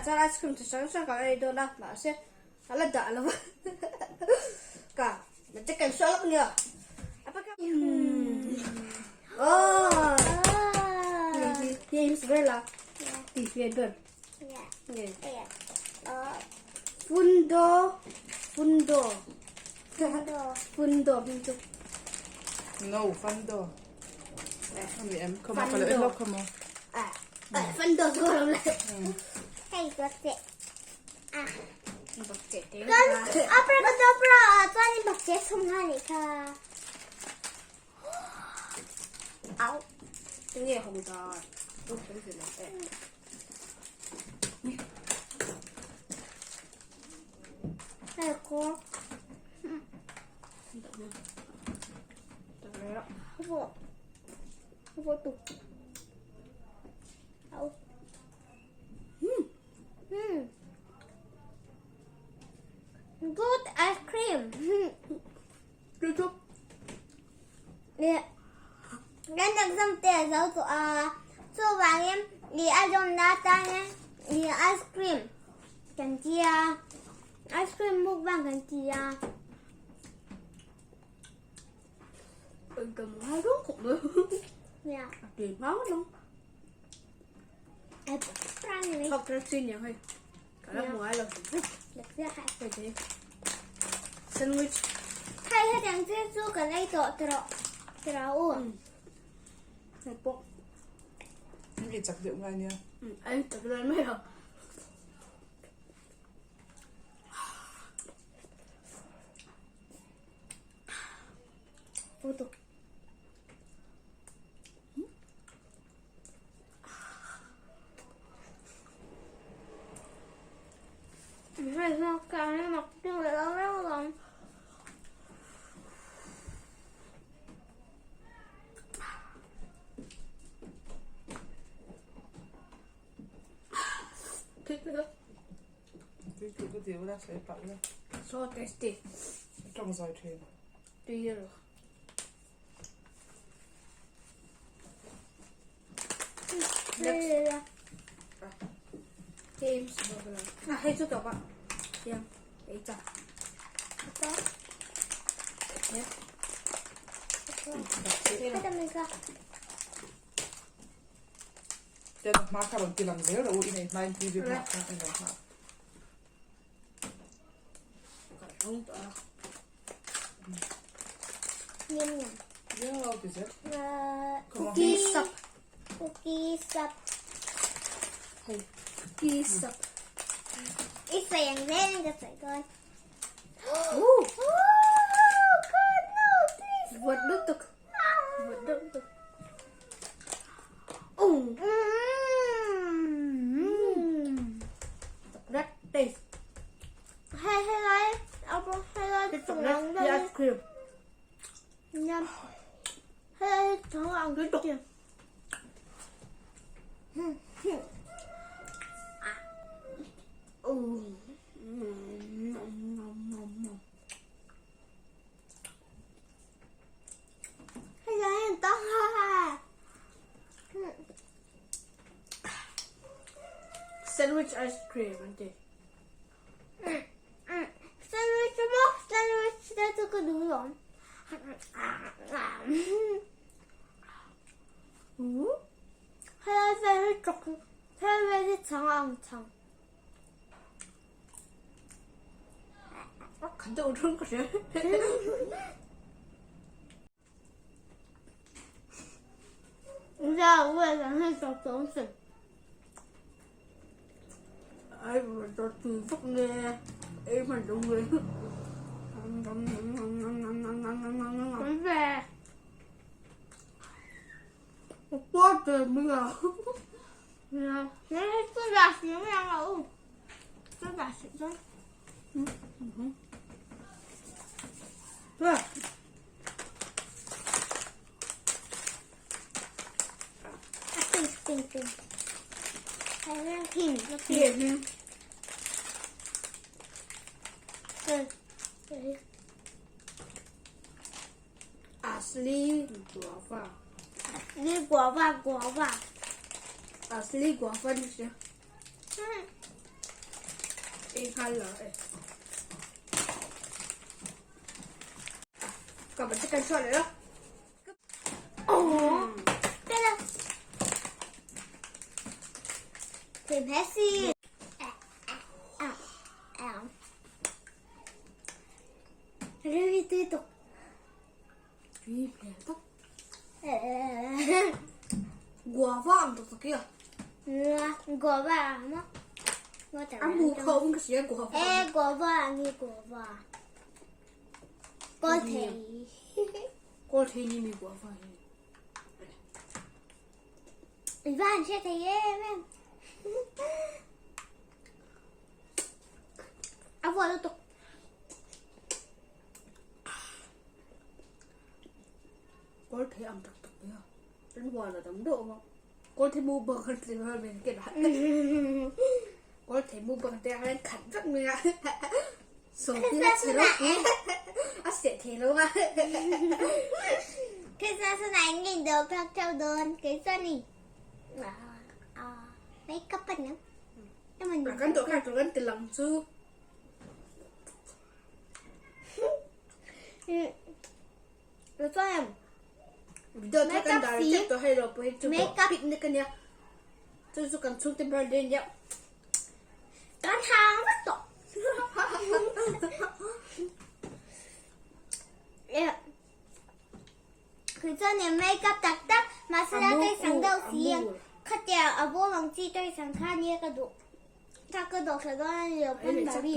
chuan ice cream chi hrang hrang kan ei dawn a mahse a la dah lo va ka te kan hrual lawk nia oh James Bella ti fian ber Fundo Fundo Fundo hming chu No Fundo Ami em come on kalo en come on Fundo chu lo le Hei ka che ah Kan abracadabra chuan in bakcheh chhum nga nih kha Au Tinge hawng dan Hei ko Vô tục. Au. Mm. Good ice cream. Good. Yeah. Kan exam te a zo tawh a, chuvangin i a zawmna atangin i ice cream kan ti a, ice cream mukbang kan ti a. Sandwich. Hei hetiang chi chu kan ei tawh tawh tawh u. Hei pawh. An ei chak deuh ngai nia. An ei chak deuh mai lo. Photo. Tui tih ka dil la, sawi pah ila. So tasty. Tawng zawi thin. Tui rawh. Next. James À, hei chu tawp a. Tiang, ei cha. Yeah. Tiang hma kha rawn ti lang zel rawh u, i nei hmain TV hma kha i lo nghah. Cookie sap. Cookie sap. Hei, cookie sap. I sawi ang zel in ka sawi dawn. Ooh. Oh, God, no, please. Vawt lutuk. Vawt lutuk. Oh. Mm. Red taste. Hei hei lai, hei lai chung ang deuh Ice cream. Nia. Hei lai chung ang deuh. Hei lai an tawng ha ha. Sandwich ice cream an ti. Sandwich maw? Sandwich te chu ka duh lawm. Helai vel hi chawk helai vel hi chhang a ang chhang. A khat deuh dawn ka hria. Ra vel ang hi chawk chawng si. Ai mà cho tùy phúc nghe em mà đúng rồi Cái về. Quá trời bây giờ. Nè, cái gà xíu nha ngầu. Cái gà xíu đó. Rồi. Tinh tinh tinh. Hay là thìn nó thìn. Tiền. Ừ. Asli guava. Asli guava guava. Asli guava đi xem. Ừ. Ei nghal lo e. Ka ban chicken shot leh lo. Tui hmel tak. Guava ang tak tak ia. Guava ang A mu kha awm ka hria guava. E guava ang i guava. Kawl thei. Kawl thei ni mi guava hi. I van hre thei em em. A vua lutuk. Kawl thei ang tak tak nia. Kan huan a dang deuh ang a. Kawl thei mukbang kan tling a min ken a. Kawl thei mukbang te hian khat vek mai a. Sawmtin a che ropui a seh thei lo a. Christmas hunah eng nge in dawr phak theuh dawn kei chuan i makeup a niang. Kan dawhkan tur kan ti lang chu. Chu chu kan chhungte birthday ania. Kan hang vek tawh. Chuan in makeup tak tak mahse la tui sang deuh si khatia a bawm ang chi tui sang kha nia ka duh. Tha ka dawh thla dawn a ni lo pawn bari.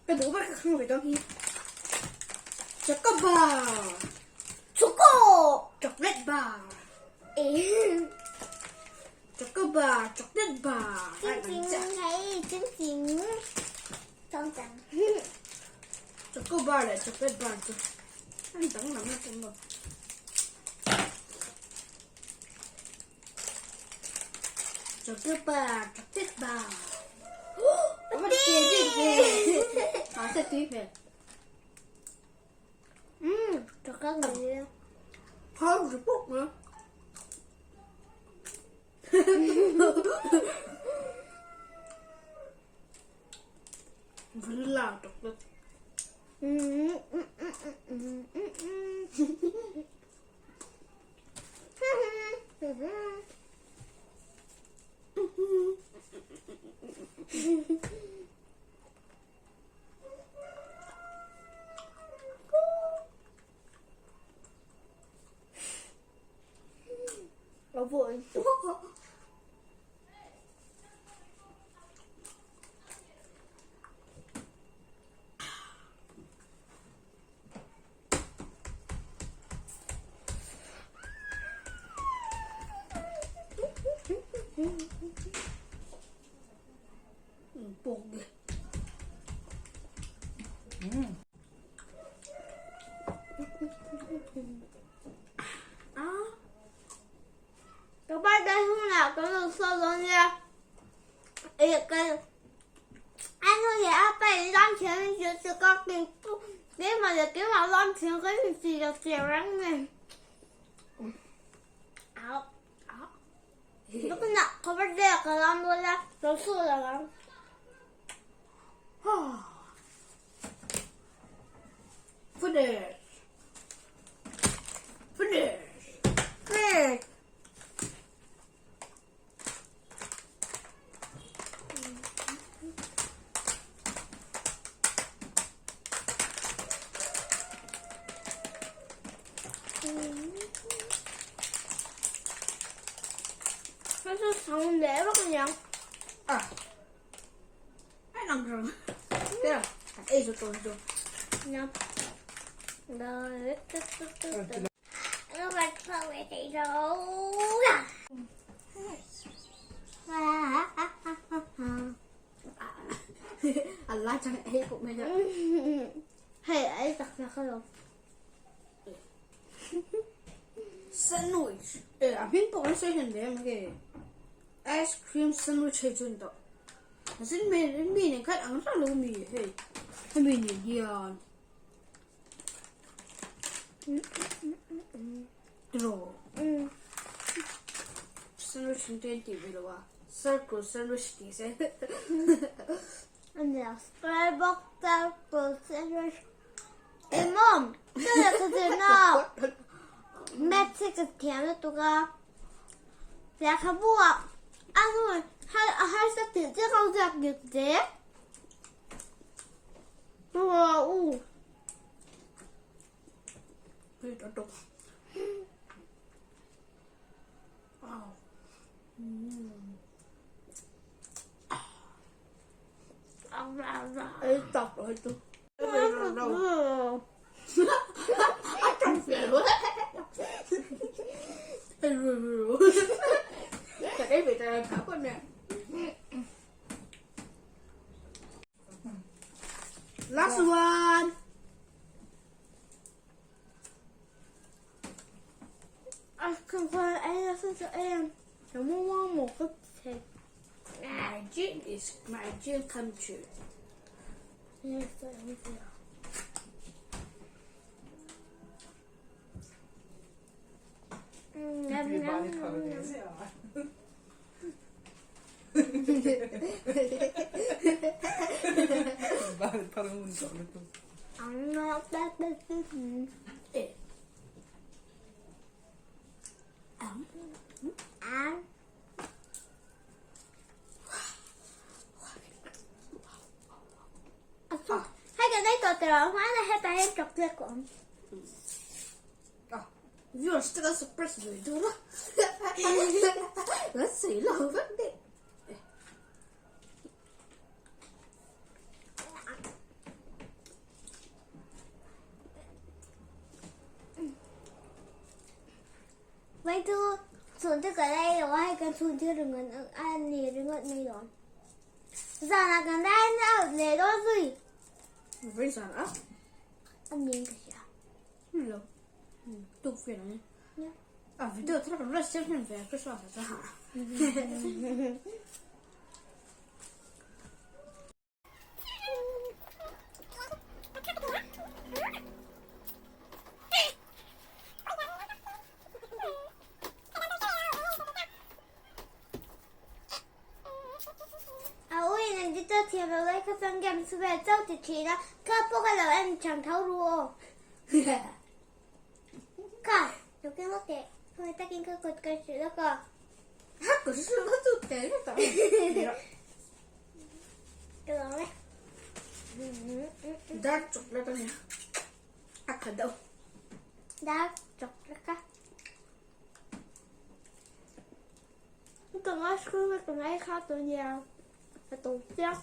Ka duh ber ka khang ve dawn hi. Choco bar. Choco. Chocolate bar. Choco bar, chocolate bar. Ching ching hei ching ching. Chang chang. Choco bar leh chocolate bar chu an danglam na tum lo. Chocolate bar, chocolate bar. Ava te bik ve. Mahse tui hmel. Umm, chocolate ni. Phal ri pawk mai. Vanilla chocolate. Có vội. Buồn Các bạn đây hôm nào có được sơ lớn nha. 按说也要被让钱就是个给不给嘛也给我让钱给你自己的人呢。好，好，那个呢，可不是可让多了，都输了了。 Finish. Finish. Finish. 它是从哪个娘？ À. Ai nằm rồi. Thế à? Ê rồi rồi rồi. 娘。那个臭味得走呀！啊啊啊啊啊！ À la chẳng ê cũng mày nữa. Hei ei tak na ka lo. Sandwich. Ê à pin bộ nó sẽ hình đấy mà kì. Ice cream sandwich hay chun đó. Nó sẽ mì mì này khách ăn rất là mì hey. Cái mì này hiền. Tiraw? Sandwich an te an tih ve lo a, circle sandwich tih se. A nia, square box circle sandwich. Emaw, ka lehkha zirna maths hi ka thiam lutuk a, lehkhabu ah a hnu a harsa tih chiah ka ziak dik zel. Wow. Ei tak rồi tu. A trong phiền quá. Cái đấy bị ta thảo con nè. Last one. My dream is my dream come true. Hei kan ei tawh tawh hma na hetah hian chocolate ka awm. Viewers te kan surprise ve dawn a. Kan sawi lo vek daih. Vai chu chhungte ka la ei lo a, hei kan chhungte ringawt a ni ringawt mai dawn. Zanah kan dine out leh dawn zui. Vai zanah? A ning ka hria. Lo. Tuk ve lo ni. A video thar kan rest siam hnem ve Christmas ah chuan. A ui nang te chu thiam lo lai kha chuan game chu vel chauh ti thin a, kha pawh ka lo en chang tho ru aw. Kha, lo keng lawk teh, khawngaih takin ka kut ka hrilh lawk a. Ha kut hrilh lawk chu tel vek tawh. Ka lawm e. Dark chocolate a nia. A kha deuh. Dark chocolate a. Ka ngai school ka ngai kha tawh nia. Ka tawh chiang.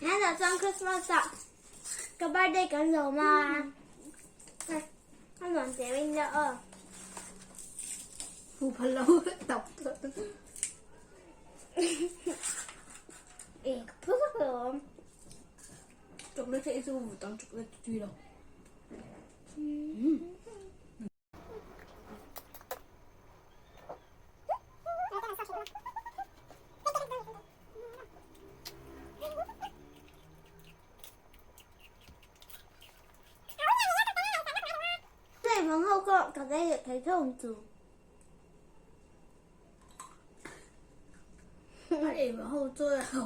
Hetah chuan Christmas ah ka birthday kan lawm a. A nuam teh ring deuh aw. Hu phal lo tawp. E ka phu vak lawm. Chocolate hi chu tang chocolate tui lo. Hei vang ho pawh ka vei leh thei tho ang chu. Hei vang ho chu a ho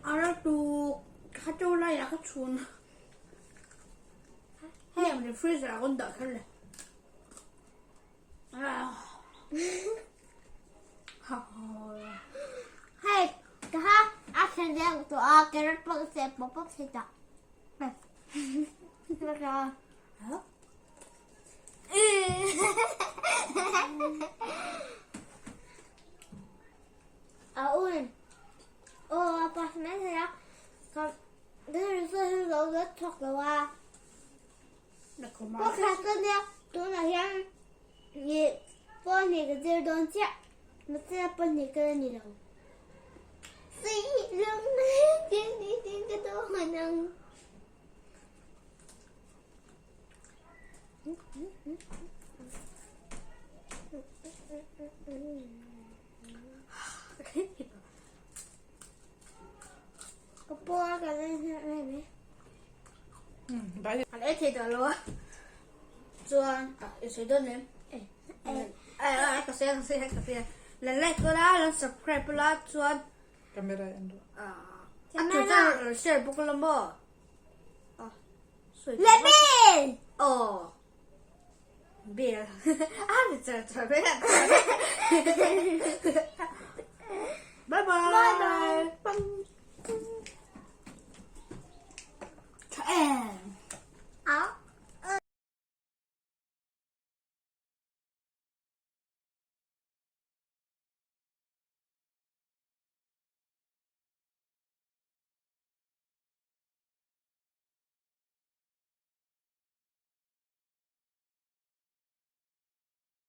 A ra tu kha chu lai ah ka chhun. Hei ang freezer ah kan dah kher le. Hei ka ha a then deuh tawh a carrot pawh ka seh pawp pawp thei tawh. A ui aw a pass mai thei a ka lo let chhuak lo a. Pakhat ka nia tunah hian ih pawhnih ka zir dawn chiah mahse pahnih ka la ni lo. Ka dawn ang. pawh kan en hnem em em. Bye. An ei thei tawh lo a. Chuan i sawi dawn em? Ka sawi a ka sawi a ka sawi a. Lan like ula lan subscribe ula chuan Camera en rawh. A tu chuan rawn share bawk ula maw? Le bell! Aw. Bell. A ni char char mai a. Bye bye. Bye bye.